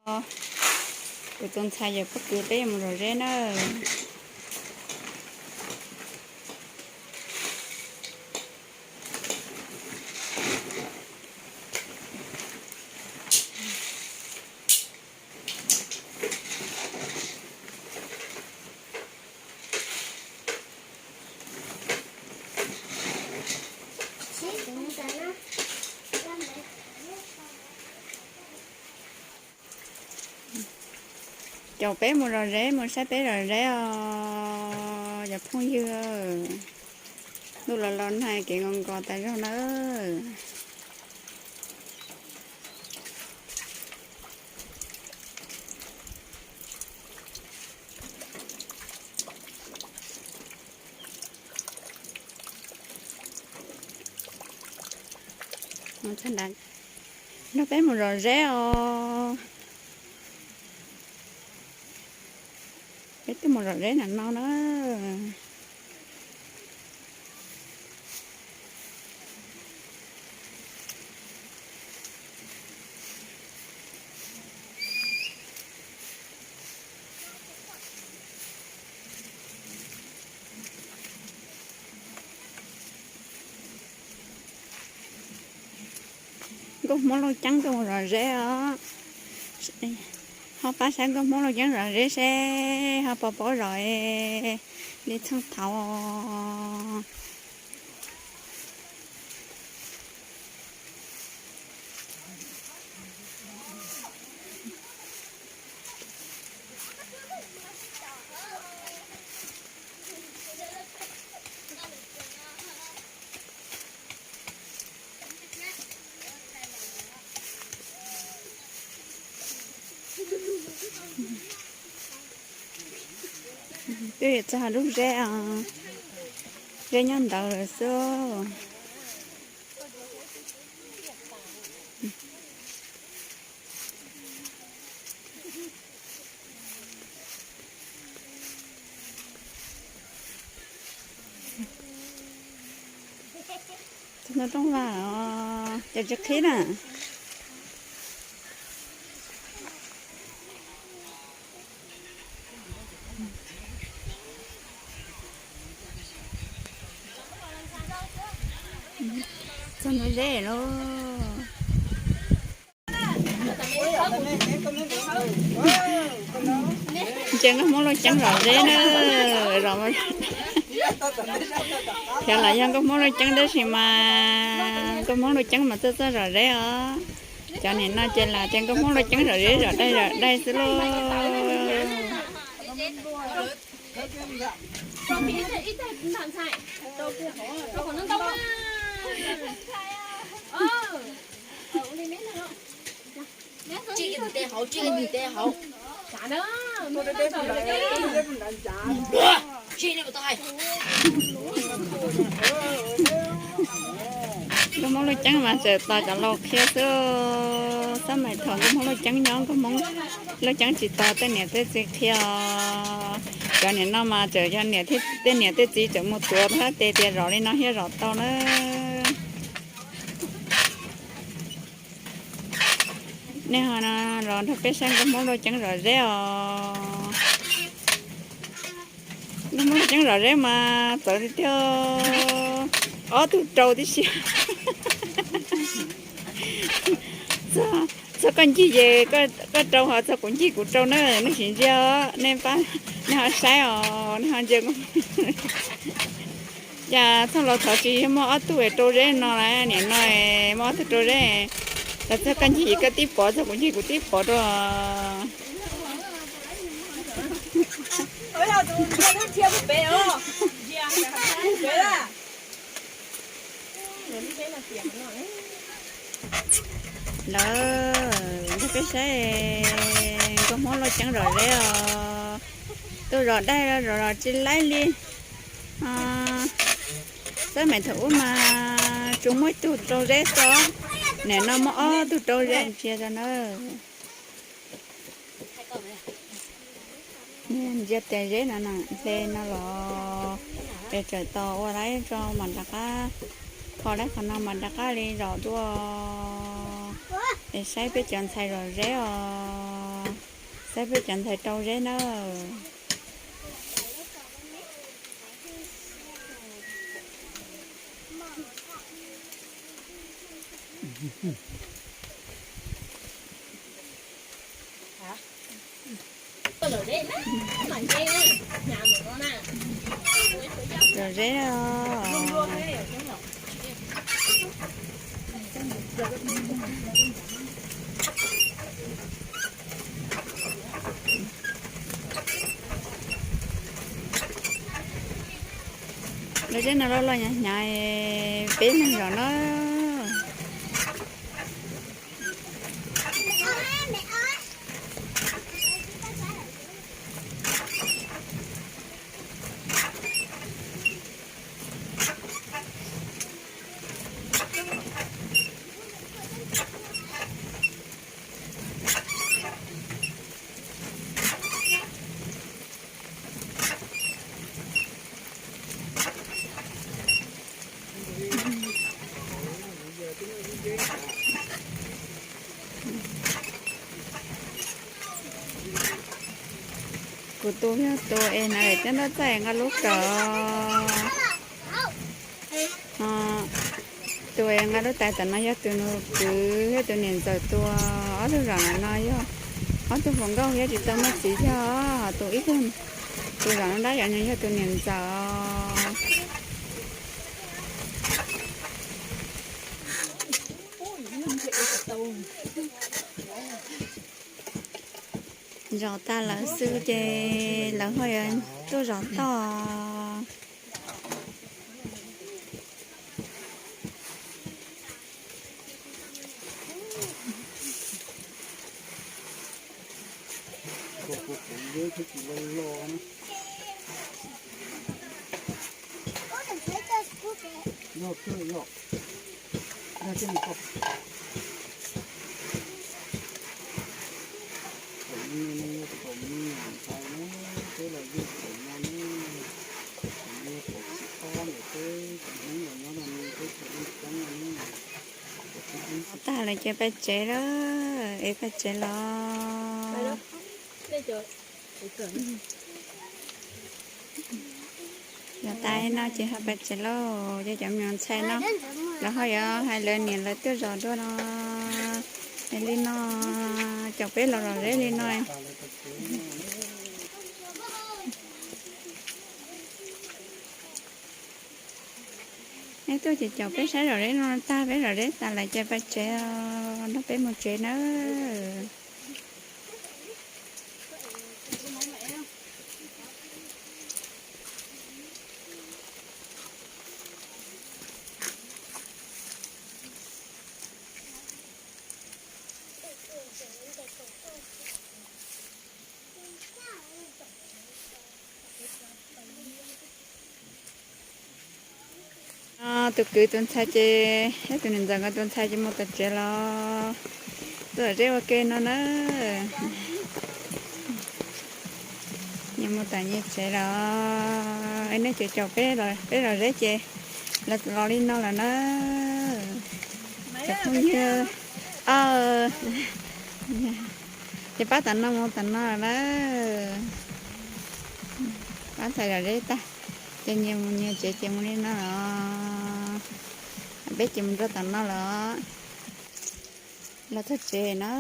Kuv tus ntxhais yawm pob kws peb yuav mus zom zeb nawb. Caum peb mus zom zeb, mus saib peb zom zeb os cov phooj ywg. Ntuj los los nag kev nkaus nkaus tas zog nawb. Nrog peb mus zom zeb os. Peb twb mus zom zeb ntawm no na. Nkauj Hmoob Lauj Ceeb tuaj mus zom zeb os. Ho pab saib Nkauj Hmoob Lauj Ceeb zom zeb seb ho puas paub zom li txheej thaud. Twb yuav txog lub zeb, zeb nyob ntawd lawm xwb. Txog ntua rooj vag os, ces tsis qhib na. Txog ntua zeb lauj. Ntsia Nkauj Hmoob Lauj Ceeb zom zeb na. Thiab los yog Nkauj Hmoob Lauj Ceeb tab sis mas Nkauj Hmoob Lauj Ceeb mas txawj txawj zom zeb os. Cov niam no ces lam tias Nkauj Hmoob Lauj Ceeb zom zeb zom daig zom daig xwb lauj. Nkauj Hmoob Lauj Ceeb mas tseem tos cov laus qhia xwb. Xab maim thaum Nkauj Hmoob Lauj Ceeb nyob, Nkauj Hmoob Lauj Ceeb tsis tos tej niam tej txiv qhia os. Cov niam no mas tseem yog niam, tej niam tej txiv tseem mus tuav tab tes tias zom li no thiaj zom tau na. Nej ho los nrog peb saib Nkauj Hmoob Lauj Ceeb zom zeb os. Nkauj Hmoob Lauj Ceeb zom zeb mas txawv tiag tiag, ob tug rau tib si. Txog koj ncig ces koj rau, ho txog kuv ncig kuv rau na, nej sim ntsia, nej ho saib os, nej ho ntsia. Cas txog los thaum tsis muaj ob tug rau zeb no lawm, niam no muaj ob tug rau zeb, los txog koj ncig koj tib pov, txog kuv ncig kuv tib pov rau. Lawv nrog peb saib Nkauj Hmoob Lauj Ceeb zom zeb os. Tuaj zom daig zom zom tsis laib li. Xab maim thaum ub mas tsuas muaj ib tug rau zeb xwb, niam no muaj ob tug rau zeb ntsia rau na. Ntsia tias zeb no na, hle no los es tseem tos ua laib tso mas rov qab, kho laib qhov no mas rov qab li zom dua. Es saib peb cov ntxhais zom zeb os. Saib peb cov ntxhais rau zeb na. Rau zeb os. Lawv zeb no loj loj hnyav hnyav, peb leeg zom na. Kuv tus yog tus es hnav daim tiab ntaub txaij nqa lub kawm. Tus es nqa lub tais tom no yog tus kwv thiab tus niam ntxawm tua. Ob tug zom no yog ob tug hluas nkauj thiab tsis tau muaj txiv thiab, ho tus ib tug, tus zom no dab yov no yog tus niam ntxawm. Zom tag lawm xwb ces lawv ho yuav tuaj zom toj. Tag lawm ces pais tsev lawm, es pais tsev los. Yog tas no ces ho pais tsev lauj, ces cov me nyuam ntxhais no lawv ho yuav hais lawv niam lawv tuaj zom dua no. Es li no, caum peb los zom zeb li no. Neb tuaj ces caum peb saib zom zeb no tag, peb zom zeb tas lawm ces pais tsev, nrog peb mus tsev nawb. Tus kwv tus ntxhais ces, tus niam ntxawm nkawd tus ntxhais ces mus tom tsev los. Tuaj zeb ua ke no na. Nyias mus tom nyias tsev los. Nej caum caum peb, peb zom zeb ces los li no lawm na. Cov phooj ywg, ces pab tom no mus tom no lawm na. Pab ntxhais zom zeb tag ces nyias mus nyias tsev ces mus li no los. Peb ces mus rau tom no los. Los txog tsev na.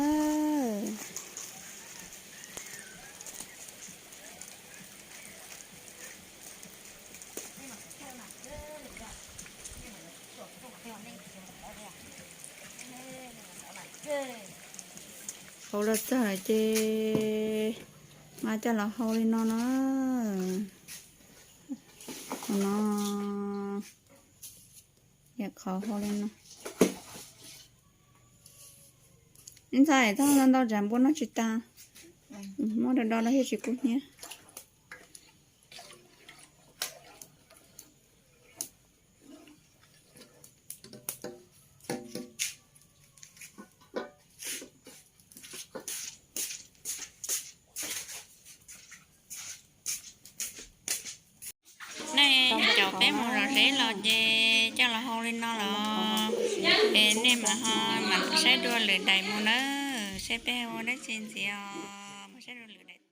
Hauv los txog lawm ces mas coj los hau li no no. Qhov no, qhov hau li no. Ib ntxhais txhob ntau ntau tsam npua noj tsis tas. Muab do do los thiaj tsis kub hnyiab. Nej caum peb mus zom zeb los ces coj los hau li no los. Es nej mam ho mam saib dua lwm daim mus nawb, saib peb ua dab tsi ntxiv os. saib zoo lwm daim